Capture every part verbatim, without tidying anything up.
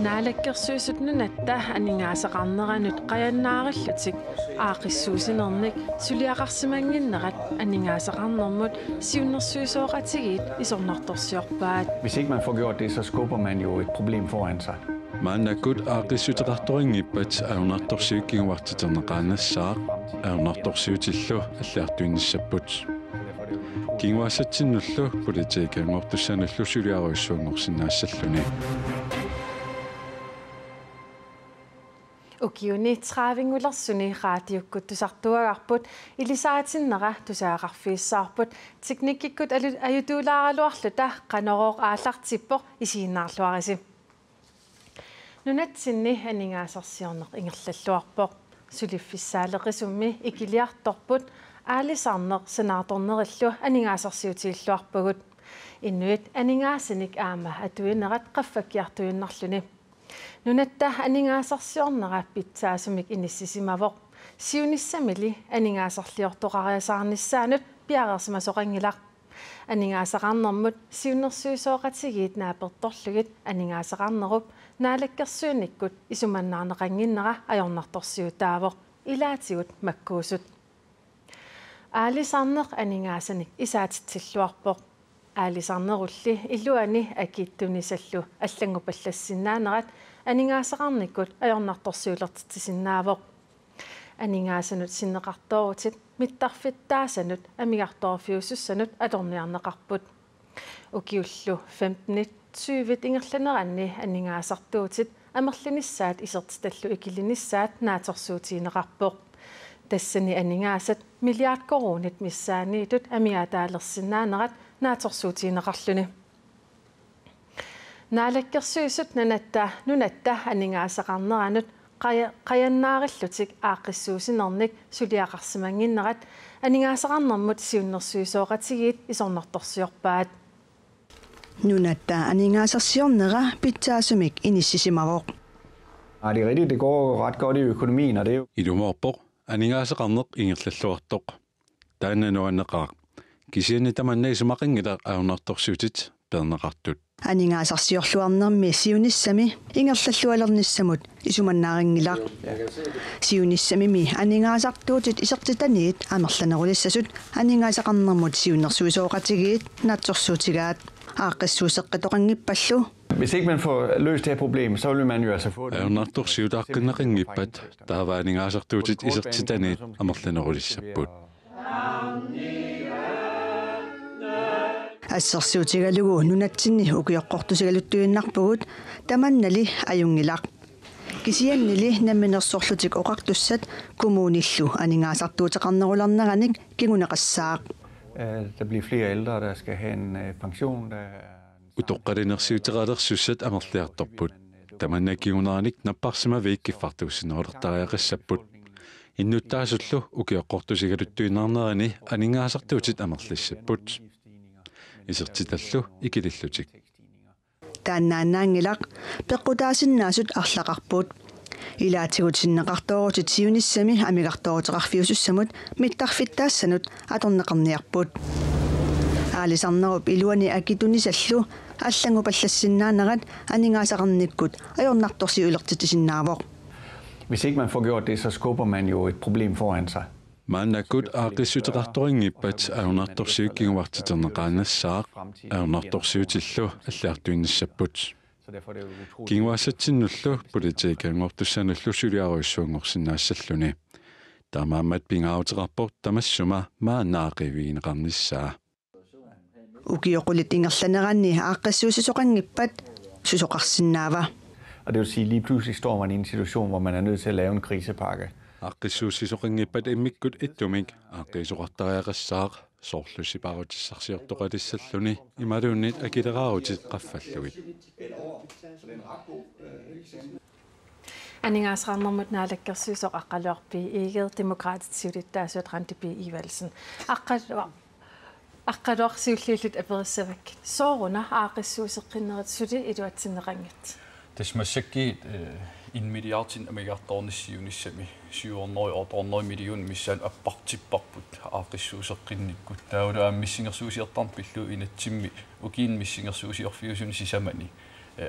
Naalakkersuisut Nunatta aningaasaqarneranut qajannaarillutik aaqqissuussinernik suliaqarsimannginnerat aningaasaqarnermut siunnersuisoqatigiit isornartorsiorpaat. Hvis ikke man får gjort det, så skubber man jo et problem foran sig. Maannakkut aaqqissuteqartoqanngippat ajornartorsiut kinguartiterneqaannassaaq, ajornartorsiutillu alliartuinnissapput. Kinguaassatsinnullu politikkanngortussanullu suliarujussuanngorsinnaassalluni. Ukiuni tredivingulersuni raatiukkut tusartuagarput ilisaritinnera tusagaqarfigissavarput teknikkikkut alu-, ajutuulaaraluarluta Qanorooq aallartippoq, isiginnaarluarisi. Nunatsinni aningaasarsiorneq ingerlalluarpoq. Suliffissaaleqisummi ikiliartorput, aalisarneq sanaartornerillu aningaasarsiutigilluarpagut. Inuit aningaasanik aamma atuinerat qaffakkiartuinnarluni. Nunatta aningaasarsiornera pitsaasumik inissisimavoq. Siunissamili aningaasarliortoqariasaarnissaanut piareersimasoqanngilaq. Aningaasaqarnermut siunnersuisoqatigiit naapertorlugit aningaasaqarnerup naalakkersuinikkut isumannaarneqannginnera ajornartorsiutaavoq, ilaatigut makkuusut. Aalisarneq aningaasanik isaatitsilluarpoq. Aalisarnerulli iluani akittunissallu allanngupallassinnaanera aningaasaqarnikkut ajornartorsiulertitsisinnaavoq. Aningaasanut sinneqartoorutit mittarfittaasanut amigartoorfiusussanut atorniarneqarput. Ukiullu femtenit tyvit ingerlaneranni aningaasartuutit amerlinissaat isertitallu ikilinissaat naatsorsuutigineqarpoq. Tassani aningaasat milliard koruunit missaanniittut amigaataalersinnaanerat naatsorsuutigineqarluni. Naalakkersuisut Nunatta, Nunatta aningaasaqarneranut qaja-, qajannaarillutik aaqqissuussinernik suliaqarsimannginnerat aningaasaqarnermut siunnersuisoqatigiit isornartorsiorpaat. Nunatta aningaasarsiornera pitsaasumik inissisimavoq. Nej, det er rigtigt, det går ret godt i økonomien, og det er jo Ilumoorpoq, aningaasaqarneq ingerlalluartoq. Taanna nuanneqaaq. Kisianni tamanna isumaqanngilaq ajornartorsiutit peerneqartut. Aningaasarsiorluarnermi siunissami ingerlallualernissamut isumannaarinngilaat. Siunissamimi aningaasartuutit isertitaniit amerlanerulissasut aningaasaqarnermut siunnersuisoqatigiit naatsorsuutigaat. Aaqqissuusseqqittoqanngippallu. Hvis ikke man får løst det her problem, så vil man jo altså få et Ajornartorsiutaaqqinneqanngippat taava aningaasartuutit isertitaniit amerlanerulissapput. Assersuutigalugu nunatsinni ukioqqortusigaluttuinnarpugut, tamannali ajunngilaq. Kisiannili Namminersorlutik Oqartussat kommunillu aningaasartuuteqarnerulerneranik kinguneqassaaq. Øh, der bliver flere ældre, der skal have en øh, pension. Der er Utoqqalinersiuteqalersussat amerliartorput. Tamanna kinguneranik napparsimaviit kiffartuussinerulertariaqassapput. Innuttaasullu ukioqqortusigaluttuinnarnerani aningaasartuutit amerlissapput. Isertitallu ikilillutik. Taannaannaanngilaq, peqqutaasinnaasut arlaqarput. Ilaatigut sinneqartoorutit siunissami amigartooruteqarfiusussamut mittarfittaassanut atorneqarniarput. Aalisarnerup iluani akittunissallu allanngupallassinnaanera aningaasaqarnikkut ajornartorsiulertitsisinnaavoq. Hvis ikke man får gjort det, så skubber man jo et problem foran sig. Maannakkut aaqqissuteqartoqanngippat ajornartorsiut kinguartiterneqaannassaaq, ajornartorsiutillu alliartuinnissapput. Kinguaassatsinnullu politikkanngortussanullu suliarujussuanngorsinnaassalluni. Taamaammat pingaaruteqarpoq tamassuma maanna aaqivigineqarnissaa. Ukioq qulit ingerlaneranni aaqqissuussisoqanngippat susoqarsinnaava. Og det vil sige, at lige pludselig står man i en situation, hvor man er nødt til at lave en krisepakke. Aaqqissuussisoqanngippat immikkut ittumik aaqqiisoqartariaqassaaq, soorlu sipaarutissarsiortoqalissalluni imaluunniit akileraarutit qaffallugit. Aningaasaqarnermut naalakkersuisoq Aqqaluaq B. Egede, Demokraatit siulittaasuat Randi B. Evaldsen. Aqqaluaq, Aqqaluaq, siulliullutit aperissavakkit. Sooruna aaqqissuusseqqinnerit suli iluatsinneqanngitsoq? Tassa massakkut, eh, en milliard amigartoornissaq siunissami syv hundrede, otte hundrede millioner missaani appartipparput aaqqissuusseqqinnikkut. Taavalu aamma missingersuusiortarneq pillugu inatsimmi ukiuni missingersuusiorfiusuni sisamani.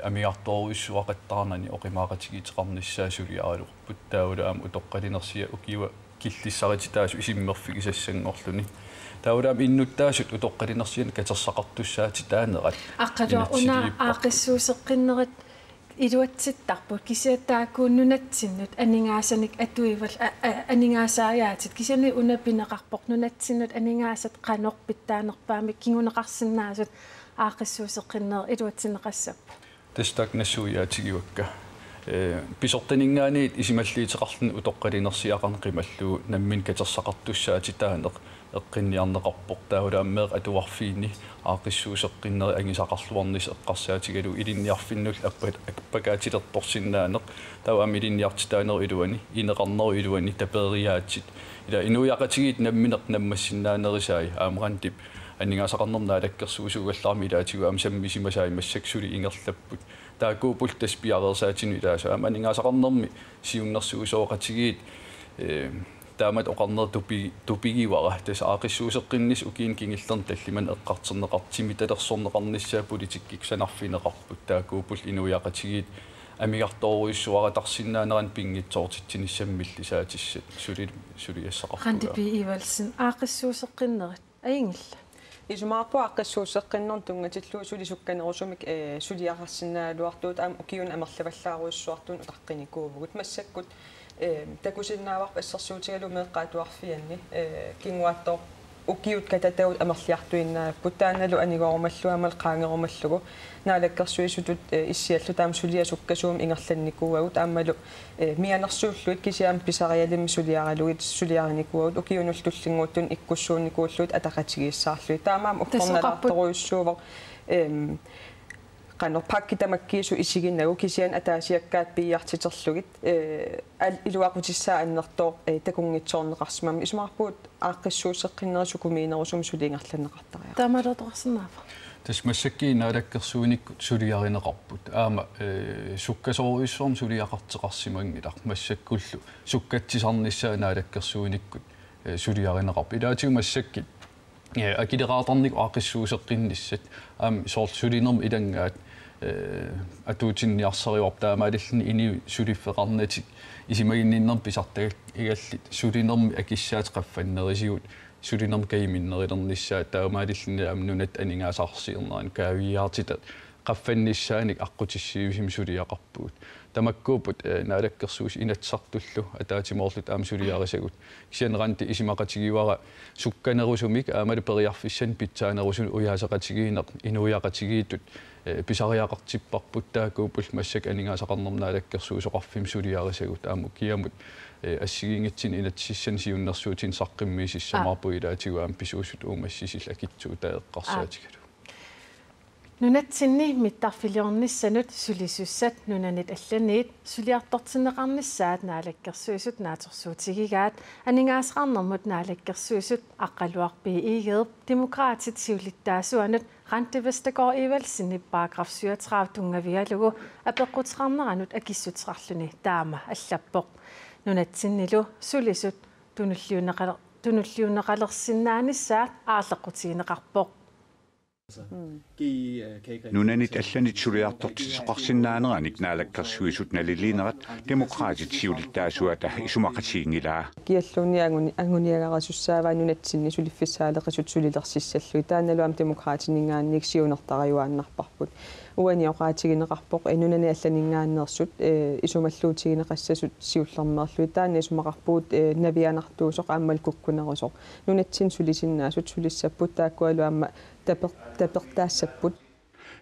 Amigartoorujussuaqattaarnani oqimaaqatigiittoqarnissaa suliaraluarput. Taavalu aamma utoqqalinersiat ukiua killissarititaasut isummerfigisassanngorluni. Taavalu aamma innuttaasut utoqqalinersianut katersaqartussaatitaanerat. Aqqaluaq, una aaqqissuusseqqinnerit iluatsittarput, kisianni taakku nunatsinnut aningaasanik atuival-, a-, a-, aningaasariaatit, kisianni una pineqarpoq nunatsinnut aningaasat qanoq pitsaanerpaamik kinguneqarsinnaasut aaqqissuusseqqinnerit iluatsinneqassapput. Tassa taakku nassuiaatigivakka. Ee, pisortaninngaanniit isumalliuteqarluni utoqqalinersiaqarneq qimallugu nammineq katersaqartussaatitaaneq eqqunniarneqarpoq. Taavalu aamma meeqqat atuarfiini aaqqissuusseqqinnerit angusaqarluarnissaq eqqarsaatigalugu ilinniarfinnullu appa-, appakaatilertorsinnaaneq. Taava aamma ilinniartitaanerup iluani, ineqarnerup iluani, tapeeriaatsip. Ila inuiaqatigiit nammineq nammassinnaanerusai aamma Randip aningaasaqarnermut naalakkersuisuugallarami ilaatigut aamma sammisimasai massakkut suli ingerlapput. Taakkuupput tassa piareersaatinut ilaasut. Aamma aningaasaqarnermi siunnersuisoqatigiit, ee, taamatut oqarneq tupi-, tupigivara. Tassa aaqqissuusseqqinnissaq ukiuni kingullerni tallimanik eqqartorneqartut, timitalersorneqarnissaat politikkikkut sanarfigineqarput. Taakkuupput inuiaqatigiit amigartoorujussuaratarsinnaanerannik pinngitsoortitsinissamut millisaatissat suli-, suliassaqarpunga. Randi P. Evaldsen, aaqqissuusseqqinnerit ajunngillat? Isumaqarpunga aaqqissuusseqqinnermut tunngatillugu suli sukkanerusumik, ee, suliaqarsinnaagaluartugut aamma ukiuni amerlavallaarujussuartuunut utaqqinikuuvugut. Massakkut, ee, takusinnaavarput assersuutigalugu meeqqat atuarfianni, ee, kinguaattooq ukiut katatagut amerliartuinnaapput, taannalu anigoorumallugu aammalu qaangerumallugu Naalakkersuisutut, ee, issiallu taama suliaq sukkasuumik ingerlannikuuagut aammalu, ee, mianersuullugit kisianni pisarialimmik suliaralugit suliarinikuuagut ukiunullu tullinnguuttunut ikkussuunnikuullugit ataqatigiissaarlugit. Taamaammat tassa oqarput uggornalaartorujussuuvoq, em, qanoq pakki tamakkiisumik isiginagu kisianni ataasiakkaat piiartiterlugit, ee, al-, iluaqutissaa annertooq, ee, takunngitsoorneqarsimammat. Isumaqarpugut aaqqissuusseqqinnerit sukumiinerusumik suli ingerlanneqartariaqarput. Taamaalertoqarsinnaava? Tassa massakkut naalakkersuinikkut suliarineqarput. Aamma, ee, sukkasoorujussuarmik suliaqartoqarsimanngilaq. Massakkullu sukkatsisarnissaa naalakkersuinikkut, ee, suliarineqarpoq. Ilaatigut massakkut, ee, akileraartarnikkut aaqqissuusseqqinnissat. Aamma soorlu sulinermut ilanngaat, ee, atuutsinniarsarivarput taamaalilluni inuit suliffeqarnatik isumaginninnermik pisartagallit sulinermi akissaatit qaffannerisigut sulinermik kajuminnerulernissaat taamaalilluni aamma nunatta aningaasarsiornerani kaaviiaartitat qaffannissaanik aqqutissiuisumik suliaqarpugut. Tamakkuupput, ee, naalakkersuisut Inatsisartullu ataatsimoorlutik aamma suliarisagut. Kisianni Randi isumaqatigivara sukkanerusumik aammalu periarfissanik pitsaanerusunik ujaaseqatigiinneq inuiaqatigiittut, ee, pisariaqartipparput, taakkuupput massakkut aningaasaqarnermut naalakkersuisoqarfimmut suliarisagut aamma ukiamut, ee, assigiinngitsunik inatsisissani siunnersuutinik saqqummiussisamaarpugut ilaatigut aamma pisuusut uumassusillit akitsuutaat eqqarsaatigalugu. Nunatsinni mittarfiliornissanut sulisussat nunanit allanit suliartortinneqarnissaat Naalakkersuisut naatsorsuutigigaat aningaasaqarnermut naalakkersuisut Aqqaluaq B. Egedep Demokraatit siulittaasuanut Randi Vestergaard Evaldsenip paragraf syvogtredive tunngavigalugu apeqquteqarneranut akissuteqarluni taama allappoq. Nunatsinnilu sulisut tunulliunneqaler-, tunulliunneqalersinnaanissaat aarleqqutigineqarpoq. Nunanit allanit suliartortitsisoqarsinnaaneranik Naalakkersuisut naliliinerat Demokraatit siulittaasuata isumaqatiginngilaa. Kialluunniit anguni-, anguniagarisussaavaa nunatsinni suliffissaaleqisut sulilersissallugit, taannalu aamma Demokraatininngaanniit siunertarajuaannarparput. Uani oqaatigineqarpoq, ee, nunanit allaninngaanneersut, ee, isumalluutigineqassasut siullermeerlugit, taanna isumaqarpugut, ee, navianartuusoq aammalu kukkunerusoq. Nunatsinni sulisinnaasut sulissapput, taakkualu aamma taper-, tapertaassapput.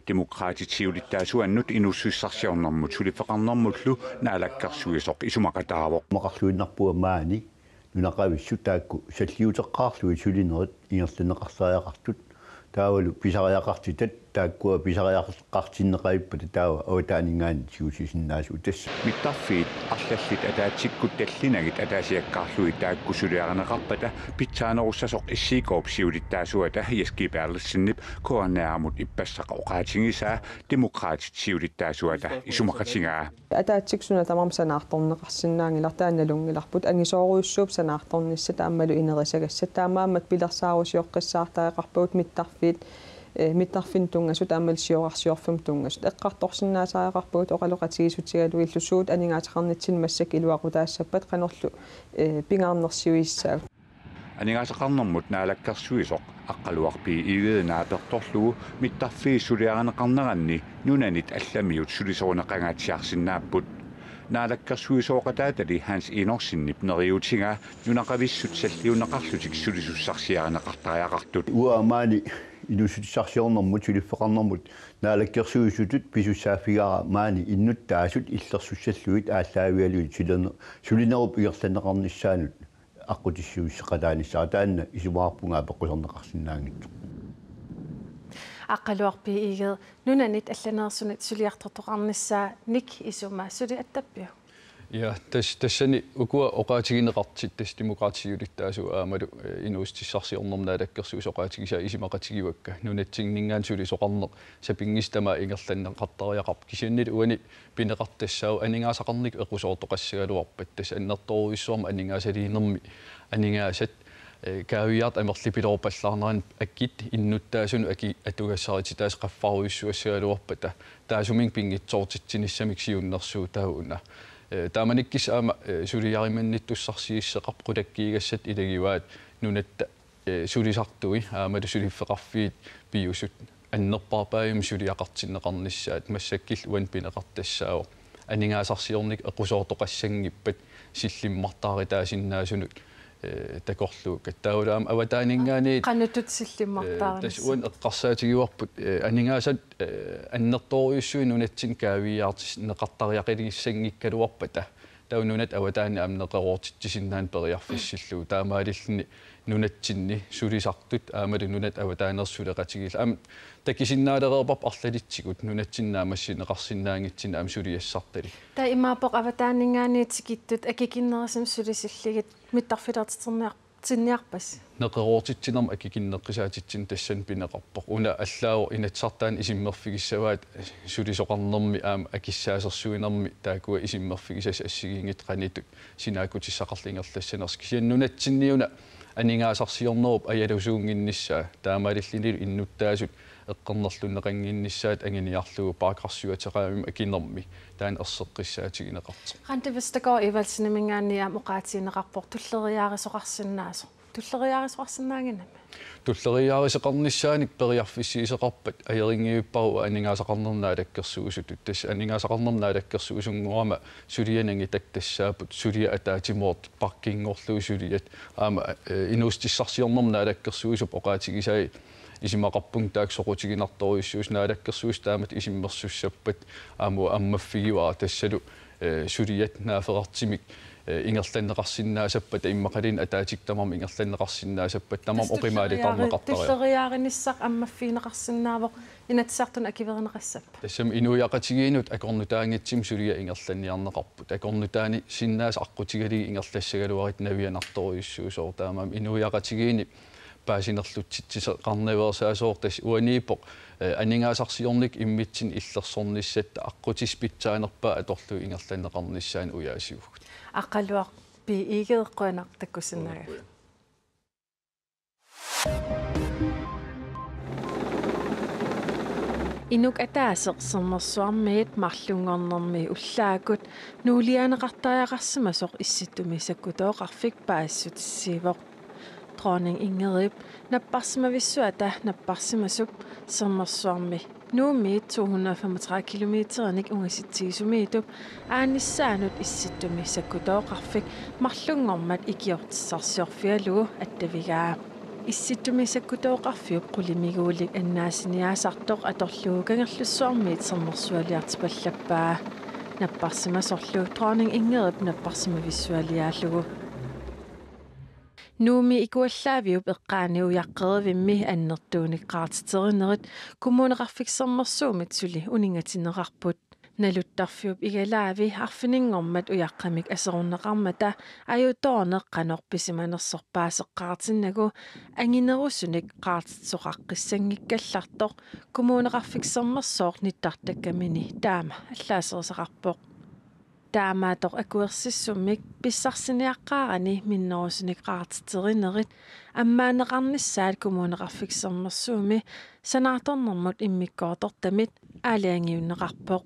Demokraatit siulittaasuannut inuussutissarsiornermut suliffeqarnermullu naalakkersuisoq isumaqataavoq. Isumaqarluinnarpunga maani nunaqavissut taakku salliuteqqaarlugit sulinerit ingerlanneqarsariaqartut. Taavalu pisariaqartitat taakkua pisariaqartinneqavippata taava avataaninngaanniit tigusisinnaasugut tassa. Mittarfiit arlallit ataatsikkut tallinagit ataasiakkaarlugit taakku suliarineqarpata pitsaanerussasoq S I K-p siulittaasuata Jens G. Berthelsenip K N R-mut ippassaq oqaatigisaa Demokraatit siulittaasuata isumaqatigaa. Ataatsikkut suna tamarmi sanaartorneqarsinnaanngilaq, taanna nalunngilarput, angisoorujussuupput sanaartornissat aammalu inerisagassat, taamaammat pilersaarusioqqissaartariaqarpagut mittarfiit, eh, mittarfinnut tunngasut aammalu sioqqarsiorfimmut tunngasut. Eqqartorsinnaasariaqarpugut oqaloqatigiissutigalugillu suut aningaasaqarnitsinni massakkut iluaqutaassappat qanorlu, eh, pingaarnersiuissaagut. Aningaasaqarnermut naalakkersuisoq Aqqaluaq B. Egede naapertorlugu mittarfiit suliarineqarneranni nunanit allamiut sulisoqanngingaatsiarsinnaapput. Naalakkersuisooqataatali Hans Enoksenip neriuutigaa nunaqavissut salliunneqarlutik sulisussarsiarineqartariaqartut. Uanga maani inuussutissarsiornermut suliffeqarnermut naalakkersuisutut pisussaaffigaara maani innuttaasut illersussallugit aallaavigalugit sulinerup ingerlanneqarnissaanut aqqutissiuusseqataanissara taanna isumaqarpunga apeqqusarneqarsinnaanngitsoq. Aqqaluaq B. Egede, nunanit allaneersunit suliartortoqarnissaannik isuma suli attappiuk? Ja, tas-, tassani ukua oqaatigineqartut tassa Demokraatit siulittaasuat aammalu, eh, inuussutissarsiornermut naalakkersuisut oqaatigisaat isumaqatigivakka. Nunatsinninngaanniit sulisoqarneq sapinngisamik tamaat ingerlanneqartariaqarpoq. Kisiannili uani pineqartoq tassaavoq aningaasaqarnikkut eqqusoortoqassagaluarpat, tassa annertoorujussuarmik aningaasaliinermi aningaasat, eh, kaaviiaartut amerlipiloorpallaarneranni akit innuttaasunut akit atugassarititaasut qaffarujussuassagaluarpata taassuminnga pinngitsoortitsinissamik siunnersuutaavoq una. Eh, taamanikkut aamma, eh, suliarimannittussarsiuisseqarpoq, qulakkiigassat ilagivaat nunatta, eh, sulisartui aammalu suliffeqarfiit piusut annerpaarpaajummi suliaqartinneqarnissaat. Massakkut uani pineqartoq tassaavoq aningaasarsiornikkut eqqusoortoqassanngippat sillimmartaaritaasinnaasunut, eh, takorluukkat. Taavalu aamma avataaninngaanniit, qanoq ittut sillimmartaarnissaat? Eh, tassa uani eqqarsaatigivarput, eh, aningaasat, eh, annertoorujussuit nunatsinni kaaviiaartinneqartariaqalissanngikkaluarpata taava nunatta avataani aamma neqeroortitsisinnaaneq periarfissillugu. Taamaalilluni nunatsinni sulisartut aammalu nunatta avataaneersut suleqatigiillutik. Aamma takusinnaalereerparput arlalitsikkut nunatsinni naammassineqarsinnaanngitsunik aamma suliassartalik. Taava imaappoq avataaninngaanniit tikittut akikinnerusumik sulisillugit mittarfilertitsinerniar-, -tinniarpassi? Neqeroortitsinermut akikinneqqisaatitsineq tassani pineqarpoq. Una allaavoq Inatsisartuni isummerfigissavaat sulisoqarnermi aamma akissaasersuinermi taakkua isummerfigisassat assigiinngitsut qanoq ittut sinaakkutissaqarlutik ingerlassanersut. Kisianni nunatsinni una aningaasarsiornerup ajalusuunnginnissaa, taamaalillunilu innuttaasut eqqornerlunneqannginnissaat anguniarlugu paragraf syvogtredive-mi akinermi taanna erseqqissaatigineqartoq. Randi Vestergaard Evaldseniminngaanniit aamma oqaatigineqarpoq tulleriiaarisoqarsinnaasoq. Tulleriiaarisoqarsinnaannginnami? Tulleriiaarisoqarnissaanik periarfissiisoqarpat ajorinngivippara aningaasaqarnermut naalakkersuisutut. Tassa aningaasaqarnermut naalakkersuisunngorama suliat nangitakkat tassaapput suliat ataatsimoortut, parkinngorlugit suliat. Aamma, eh, inuussutissarsiornermut naalakkersuisup oqaatigisai isumaqarpunga taakku soqutiginartorujussuusut, naalakkersuisut taamatut isummersussappat aamma ammaffigivara tassalu, eh, suliat naafferartumik, eh, ingerlanneqarsinnaasappat immaqaluunniit ataatsikkut tamarmik ingerlanneqarsinnaasappat tamarmik oqimaalitarneqartariaqarput. Tulleriiaarinissaq ammaffigineqarsinnaavoq Inatsisartuni akuerineqassappat? Tassami inuiaqatigiinnut akornutaanngitsumik suliat ingerlanniarneqarput. Akornutaani sinnaas aqqutigalugit ingerlassagaluaruit navianartorujussuusooq, taamaammat inuiaqatigiinni paasinerlutsitsisoqarnaveersaasoq. Tassa uaniippoq, eh, aningaasarsiornikkut immitsinnut illersornissatta aqqutissat pitsaanerpaat atorlugit ingerlanneqarnissaanut ujaasiuvugut. Aqqaluaq B. Egede, qujanaq takkussinnaagavit. Inuk ataaseq Sermersuarmiit marlunngornermi ullaakkut nuuliaaneqartariaqarsimasoq Issittumik sakkutooqarfik paasissutissiivoq. Dronning Ingridip napparsimavissuata napparsimasup Sermersuarmi Nuummiit to hundrede og femogtredive kilometerinik ungasitsisumiittup aannissaanut Issittumik sakkutooqarfik marlunngormat ikiortissarsiorfigalugu attavigaa. Issittumik sakkutooqarfiup qulimiguulik annaasiniaasartoq atorlugu Kangerlussuarmiit sermersualiartipallappaa. Napparsimasorlu Dronning Ingridip napparsimavissualiaallugu. Nuummi Ikuallaaviup eqqaani ujaqqerivimmi annertuunik qaartiterinerit Kommuneqarfik Sermersuumit suli uninngatinneqarput. Naluttarfiup igalaavi arfininngormat ujaqqamik aserorneqarmata ajutoorneq qanoq pisimanersoq paaseqqaartinnagu anginerusunik qaartitsoqaqqissanngikkallartoq Kommuneqarfik Sermersooq nittartakkamini taama allaaserisaqarpoq. Taamaattoq akuersissummik pissarsiniaqqaarani minnerusunik qaartitserinerit ammaanneqarnissaat Kommuneqarfik Sermersuumi sanaartornermut immikkoortortamit aalajangiunneqarpoq.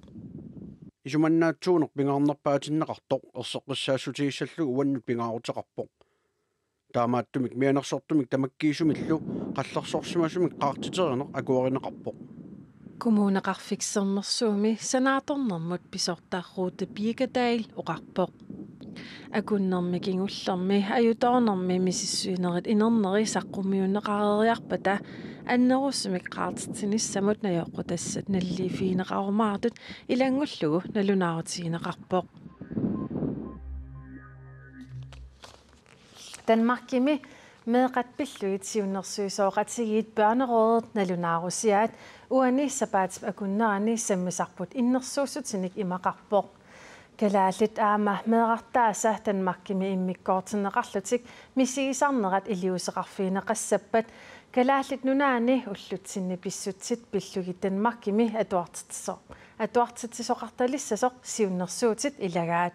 Isumannaatsuuneq pingaarnerpaatinneqartoq erseqqissaassutigissallugit uannut pingaaruteqarpoq. Taamaattumik mianersortumik tamakkiisumillu qallersorsimasumik qaartitserineq akuerineqarpoq. Kommuneqarfik Sermersuumi sanaartornermut pisortaq Ruth Birkedal oqarpoq. Akunnermi kingullermi ajutoornermi misissuinerit inerneri saqqummiunneqareeriarpata annerusumik qaartitsinissamut najoqqutassat naliliiffigineqarumaartut ilanngullugu nalunaarutigineqarpoq. Danmarkimi meeqqat pillugit siunnersuisoqatigiit Børnerådet nalunaarusiaat uani sapaatip akunnerani sammisarput innersuussutinik imaqarpoq. Kalaallit aamma meerartaasa Danmarkimi immikkoortinneqarlutik misigisarnerat iliuuseqarfigineqassappat Kalaallit Nunaanni ullutsinni pissutsit pillugit Danmarkimi atuartitsiso-, atuartitsisoqartalissasoq siunnersuutit ilagaat.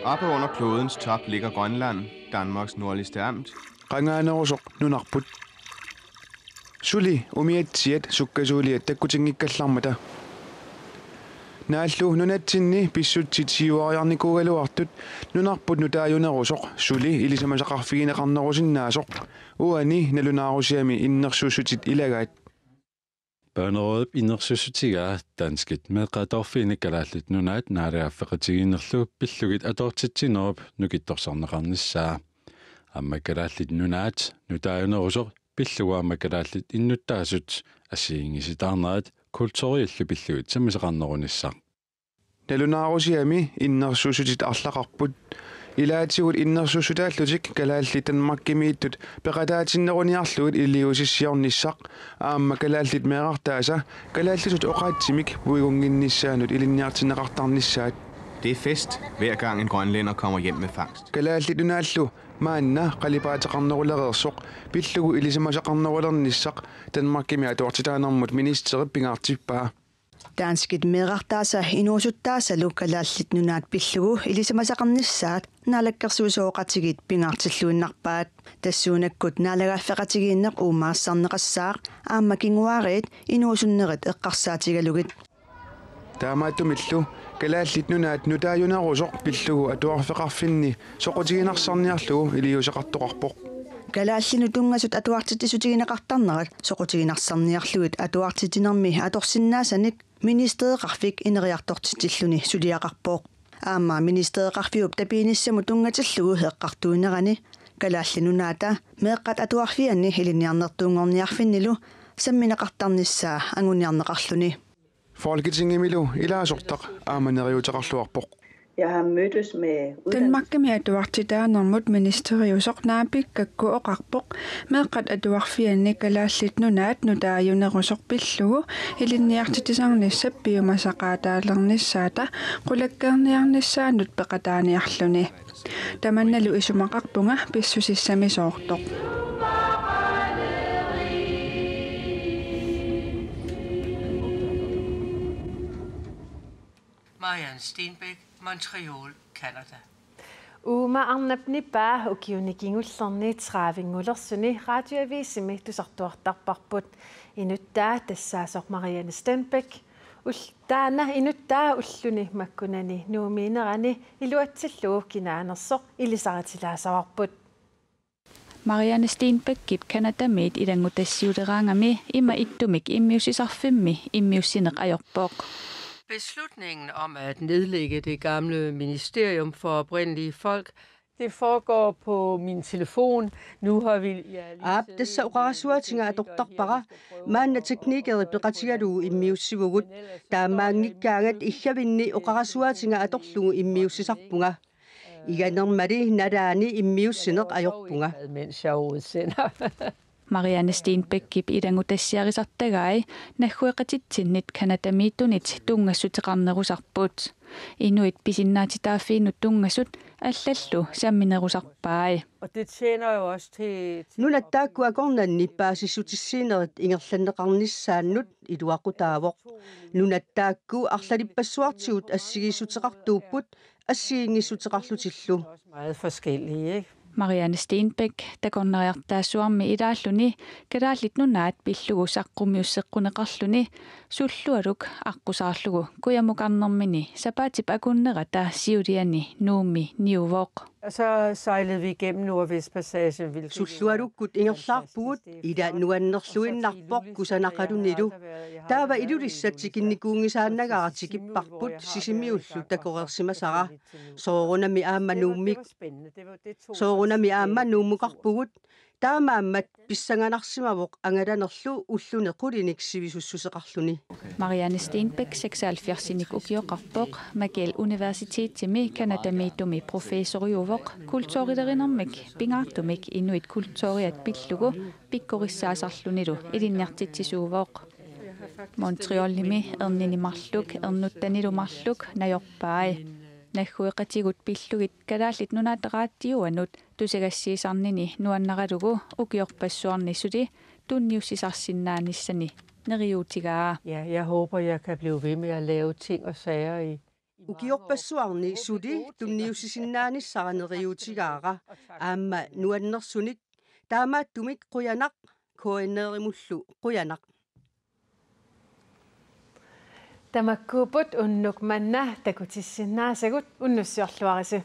Oppe under klodens top ligger Grønland, Danmarks nordligste amt. Qangaanerusoq nunarput. Suli umiatsiat sukkasuuliat takkutinngikkallarmata. Naallu nunatsinni pissutsit siuariarnikuugaluartut nunarput nutaajunerusoq suli ilisimasaqarfigineqarnerusinnaasoq uani nalunaarusiami innersuussutit ilagaat. Børnerådip innersuussutigaa danskit meeqqat atuarfianni Kalaallit Nunaat naalagaaffeqatigiinnerlu pillugit atuartitsinerup nukittorsarneqarnissaa. Aamma Kalaallit Nunaat nutaajunerusoq pillugu aamma kalaallit innuttaasut assigiinngisitaarnerat kulturillu pillugit sammisaqarnerunissaq. Nalunaarusiami innersuussutit arlaqarput. Ilaatigut innersuussutaallutik kalaallit Danmarkimiittut peqataatinneruniarlugit iliuusissiornissaq aamma kalaallit meerartaasa kalaallisut oqaatsimik puigunnginnissaannut ilinniartinneqartarnissaat. Det er fest, hver gang en grønlænder kommer hjem med fangst. Kalaallit Nunaallu maanna qalipaateqarnerulereersoq pillugu ilisimasaqarnerulernissaq Danmarkimi atuartitaanermut ministerip pingaartippaa. Danskit meerartaasa inuusuttaasalu Kalaallit Nunaat pillugu ilisimasaqarnissaat naalakkersuisooqatigiit pingaartilluinnarpaat. Tassuunakkut naalagaaffeqatigiinneq uumaarsaarneqassaaq aamma kinguaariit inuusunnerit eqqarsaatigalugit. Taamaattumillu Kalaallit Nunaat nutaajunerusoq pillugu atuarfeqarfinni soqutiginarsarniarlugu iliuuseqartoqarpoq. Kalaallinut tunngasut atuartitsissutigineqartarnerat soqutiginarsarniarlugit atuartitsinermi atorsinnaasanik ministereqarfik ineriartortitsilluni suliaqarpoq. Aamma ministereqarfiup tapiinissamut tunngatillugu eqqartuinerani Kalaallit Nunaata meeqqat atuarfianni ilinniarnertuunngorniarfinnilu sammineqartarnissaa anguniarneqarluni. Folketingimilu ilaasortaq aamma neriuuteqarluarpoq. Jeg har mødtes med uddannelses- Danmarkimi atuartitaanermut ministeriusoq naapikkakku oqarpoq meeqqat atuarfianni Kalaallit Nunaat nutaajunerusoq pillugu ilinniartitsisarnissap piumasaqaataalernissaata qulakkeerniarnissaanut peqataaniarluni. Tamannalu isumaqarpunga pissusissamisoortoq. Marianne Stenbæk, Montreal, Canada. Uuma arnap nipaa ukiuni kingullerni tredivinngulersuni radioavisimi tusartuartarparput. Inuttaa tassaasoq Marianne Stenbæk. Ul-, taanna inuttaa ulluni makkunani Nuummiinerani iluatsillugu kinaanersoq ilisaritilaasavarput. Marianne Stenbækip Canadamiit ilanngutassiuleraangami ima ittumik immiussisarfimmi immiussineq ajorpoq. Beslutningen om at nedlægge det gamle ministerium for oprindelige folk, det foregår på min telefon. Nu har vi, jeg har lige Aap, siddet tassa med oqarasuaatiga min tekniker, atortarpara. Lige skal prøve Maanna at teknikeri opprette på peqatigalugu immiussivugut. Taamaanngikkaangat iggavinni oqarasuaatiga atorlugu immiussisarpunga. Iganermali nalaani immiussineq ajorpunga. Mens jeg udsender. Marianne Steenbeckip ilanngutassiarisartagai naggueqatitsinnit Canadamiittunit tunngassuteqarnerusarput. Inuit pisinnaatitaaffiinut tunngasut allallu samminerusarpai. Og det tjener jo også til... Nunat taakku akornanni paasissutissiinerit ingerlanneqarnissaannut iluaqutaavoq. Nunat taakku arlalippassuartigut assigiissuteqartuupput assigiinngissuteqarlutillu. Meget forskellige, ikke? Marianne Steenbeck takornariartaassuarmi ilaalluni Kalaallit Nunaat pillugu saqqummiusseqquneqarluni Sullualuk aqqusaarlugu kujamukarnermini sapaatip akunnerata siuliani Nuummi niuvoq. Og så sejlede vi igennem Nordvestpassagen. Sullualukkut ingerlaarpugut, ila nuannerluinnarpoq kusanaqalunilu. Taava Ilulissat tikinnikuunngisaannagara tikipparput Sisimiullu takoreersimasara. Soorunami aamma Nuummik. Soorunami aamma Nuummukarpugut. Taamaammat pissanganarsimavoq angalanerlu ulluni qulinik sivisussuseqarluni. Marianne Steenbeck seksoghalvfjerdsinik ukioqarpoq, Mcgill Universitetimi Canadamiittumi professoriuvoq, kulturilerinermik pingaartumik inuit kulturiat pillugu pikkorissaasarlunilu ilinniartitsisuuvoq. Montrealimi ernini marluk ernuttanilu marluk najorpai. Naggueqatigut pillugit Kalaallit Nunaata Raatiuanut tusagassiisarnini nuannaralugu ukiorpassuarni suli tunniussisarsinnaanissani neriuutigaa. Ja, jeg håber, jeg kan blive ved med at lave ting og sager i... Ukiorpassuarni suli tunniussisinnaanissara neriuutigaara, aamma nuannersunik. Taamaattumik qujanaq, K N R-imullu qujanaq. Tamakkuupput unnuk manna takutissinnaasagut, unnussiorluarisi.